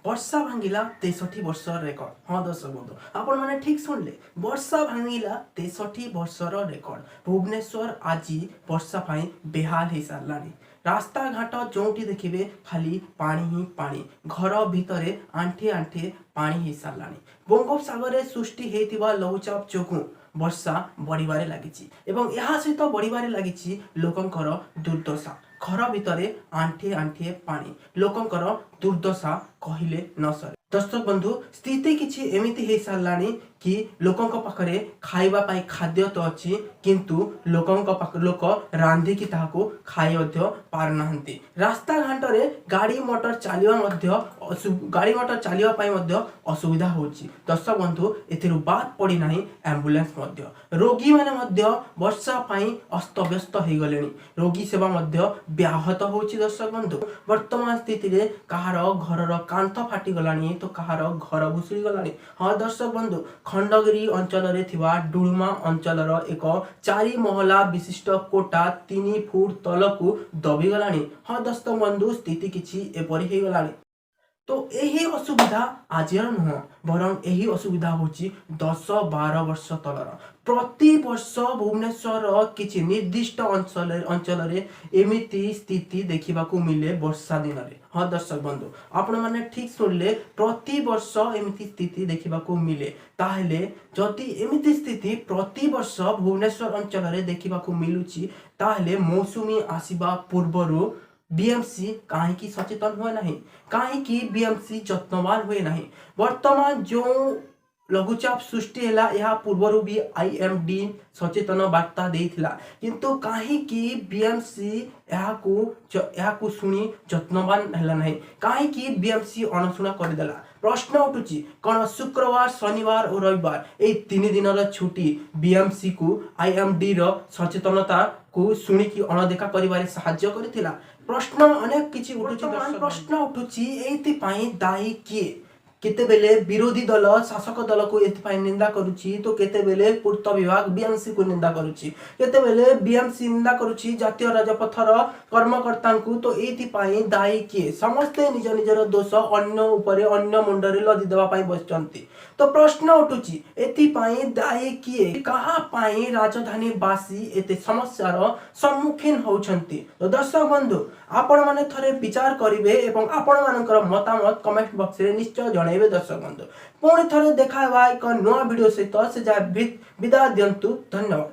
ବର୍ଷା ଭାଙ୍ଗିଲା 63 ବର୍ଷର ରେକର୍ଡ। ହଁ ଦର୍ଶକ ବନ୍ଧୁ, ଆପଣମାନେ ଠିକ୍ ଶୁଣିଲେ। ବର୍ଷା ଭାଙ୍ଗିଲା 63 ବର୍ଷର ରେକର୍ଡ। ଭୁବନେଶ୍ୱର ଆଜି ବର୍ଷା ପାଇଁ ବେହାଲ ହେଇସାରିଲାଣି। ରାସ୍ତାଘାଟ ଯେଉଁଠି ଦେଖିବେ, ଖାଲି ପାଣି ହିଁ ପାଣି। ଘର ଭିତରେ ଆଣ୍ଠିଏ ଆଣ୍ଠିଏ ପାଣି ହେଇସାରିଲାଣି। ବଙ୍ଗୋପସାଗରରେ ସୃଷ୍ଟି ହେଇଥିବା ଲଘୁଚାପ ଯୋଗୁଁ ବର୍ଷା ବଢ଼ିବାରେ ଲାଗିଛି ଏବଂ ଏହା ସହିତ ବଢ଼ିବାରେ ଲାଗିଛି ଲୋକଙ୍କର ଦୁର୍ଦ୍ଦଶା। ଘର ଭିତରେ ଆଣ୍ଠିଏ ଆଣ୍ଠିଏ ପାଣି, ଲୋକଙ୍କର ଦୁର୍ଦ୍ଦଶା କହିଲେ ନ ସରେ। ଦର୍ଶକ ବନ୍ଧୁ, ସ୍ଥିତି କିଛି ଏମିତି ହେଇସାରିଲାଣି କି ଲୋକଙ୍କ ପାଖରେ ଖାଇବା ପାଇଁ ଖାଦ୍ୟ ତ ଅଛି, କିନ୍ତୁ ଲୋକଙ୍କ ପାଖ ଲୋକ ରାନ୍ଧିକି ତାହାକୁ ଖାଇ ମଧ୍ୟ ପାରୁନାହାନ୍ତି। ରାସ୍ତାଘାଟରେ ଗାଡ଼ି ମଟର ଚାଲିବା ପାଇଁ ମଧ୍ୟ ଅସୁବିଧା ହେଉଛି। ଦର୍ଶକ ବନ୍ଧୁ, ଏଥିରୁ ବାଦ ପଡ଼ିନାହିଁ ଆମ୍ବୁଲାନ୍ସ ମଧ୍ୟ। ରୋଗୀମାନେ ମଧ୍ୟ ବର୍ଷା ପାଇଁ ଅସ୍ତବ୍ୟସ୍ତ ହେଇଗଲେଣି। ରୋଗୀ ସେବା ମଧ୍ୟ ବ୍ୟାହତ ହେଉଛି। ଦର୍ଶକ ବନ୍ଧୁ, ବର୍ତ୍ତମାନ ସ୍ଥିତିରେ କାହାର ଘରର କାନ୍ଥ ଫାଟିଗଲାଣି ତ କାହାର ଘର ଭୁଷୁଡ଼ି ଗଲାଣି। ହଁ ଦର୍ଶକ ବନ୍ଧୁ, ଖଣ୍ଡଗିରି ଅଞ୍ଚଳରେ ଥିବା ଡୁଳୁମା ଅଞ୍ଚଳର ଏକ ଚାରି ମହଲା ବିଶିଷ୍ଟ କୋଠା 3 ଫୁଟ ତଳକୁ ଦବିଗଲାଣି। ହଁ ଦର୍ଶକ ବନ୍ଧୁ, ସ୍ଥିତି କିଛି ଏପରି ହେଇଗଲାଣି। ତ ଏହି ଅସୁବିଧା ଆଜିର ନୁହଁ, ବରଂ ଏହି ଅସୁବିଧା ହେଉଛି 10-12 ବର୍ଷ ତଳର। ପ୍ରତିବର୍ଷ ଭୁବନେଶ୍ୱରର କିଛି ନିର୍ଦ୍ଦିଷ୍ଟ ଅଞ୍ଚଳରେ ଏମିତି ସ୍ଥିତି ଦେଖିବାକୁ ମିଳେ ବର୍ଷା ଦିନରେ। ହଁ ଦର୍ଶକ ବନ୍ଧୁ, ଆପଣମାନେ ଠିକ୍ ଶୁଣିଲେ। ପ୍ରତିବର୍ଷ ଏମିତି ସ୍ଥିତି ଦେଖିବାକୁ ମିଳେ। ତାହେଲେ ଯଦି ଏମିତି ସ୍ଥିତି ପ୍ରତିବର୍ଷ ଭୁବନେଶ୍ୱର ଅଞ୍ଚଳରେ ଦେଖିବାକୁ ମିଳୁଛି, ତାହେଲେ ମୌସୁମୀ ଆସିବା ପୂର୍ବରୁ ବିଏମସି କାହିଁକି ସଚେତନ ହୁଏ ନାହିଁ? କାହିଁକି ବିଏମସି ଯତ୍ନବାନ ହୁଏ ନାହିଁ? ବର୍ତ୍ତମାନ ଯେଉଁ ଲଘୁଚାପ ସୃଷ୍ଟି ହେଲା, ଏହା ପୂର୍ବରୁ ବି ଆଇଏମଡି ସଚେତନ ବାର୍ତ୍ତା ଦେଇଥିଲା। କିନ୍ତୁ କାହିଁକି ବିଏମସି ଏହାକୁ ଶୁଣି ଯତ୍ନବାନ ହେଲା ନାହିଁ? କାହିଁକି ବିଏମସି ଅଣଶୁଣା କରିଦେଲା? ପ୍ରଶ୍ନ ଉଠୁଛି, କ'ଣ ଶୁକ୍ରବାର, ଶନିବାର ଓ ରବିବାର ଏଇ 3 ଦିନର ଛୁଟି ବିଏମସିକୁ ଆଇଏମଡିର ସଚେତନତାକୁ ଶୁଣିକି ଅଣଦେଖା କରିବାରେ ସାହାଯ୍ୟ କରିଥିଲା? ପ୍ରଶ୍ନ ଅନେକ କିଛି ଉଠୁଛି। ପ୍ରଶ୍ନ ଉଠୁଛି, ଏଇଥିପାଇଁ ଦାୟୀ କିଏ? କେତେବେଳେ ବିରୋଧୀ ଦଳ ଶାସକ ଦଳକୁ ଏଥିପାଇଁ ନିନ୍ଦା କରୁଛି ତ କେତେବେଳେ ପୂର୍ତ୍ତ ବିଭାଗ ବିଏମସି କୁ ନିନ୍ଦା କରୁଛି। କେତେବେଳେ ବିଏମସି ନିନ୍ଦା କରୁଛି ଜାତୀୟ ରାଜପଥର କର୍ମକର୍ତ୍ତାଙ୍କୁ। ତ ଏଇଥିପାଇଁ ଦାୟୀ କିଏ? ସମସ୍ତେ ନିଜ ନିଜର ଦୋଷ ଅନ୍ୟ ଉପରେ, ଅନ୍ୟ ମୁଣ୍ଡରେ ଲଦି ଦେବା ପାଇଁ ବସିଛନ୍ତି। ତ ପ୍ରଶ୍ନ ଉଠୁଛି, ଏଥିପାଇଁ ଦାୟୀ କିଏ? କାହା ପାଇଁ ରାଜଧାନୀବାସୀ ଏତେ ସମସ୍ୟାର ସମ୍ମୁଖୀନ ହେଉଛନ୍ତି? ତ ଦର୍ଶକ ବନ୍ଧୁ, ଆପଣମାନେ ଥରେ ବିଚାର କରିବେ ଏବଂ ଆପଣମାନଙ୍କର ମତାମତ କମେଣ୍ଟ ବକ୍ସରେ ନିଶ୍ଚୟ ଜଣାଇବେ। ଦର୍ଶକ ବନ୍ଧୁ, ପୁଣି ଥରେ ଦେଖା ହେବା ଏକ ନୂଆ ଭିଡ଼ିଓ ସହିତ। ସେ ଯାଏ ବିଦାୟ ଦିଅନ୍ତୁ। ଧନ୍ୟବାଦ।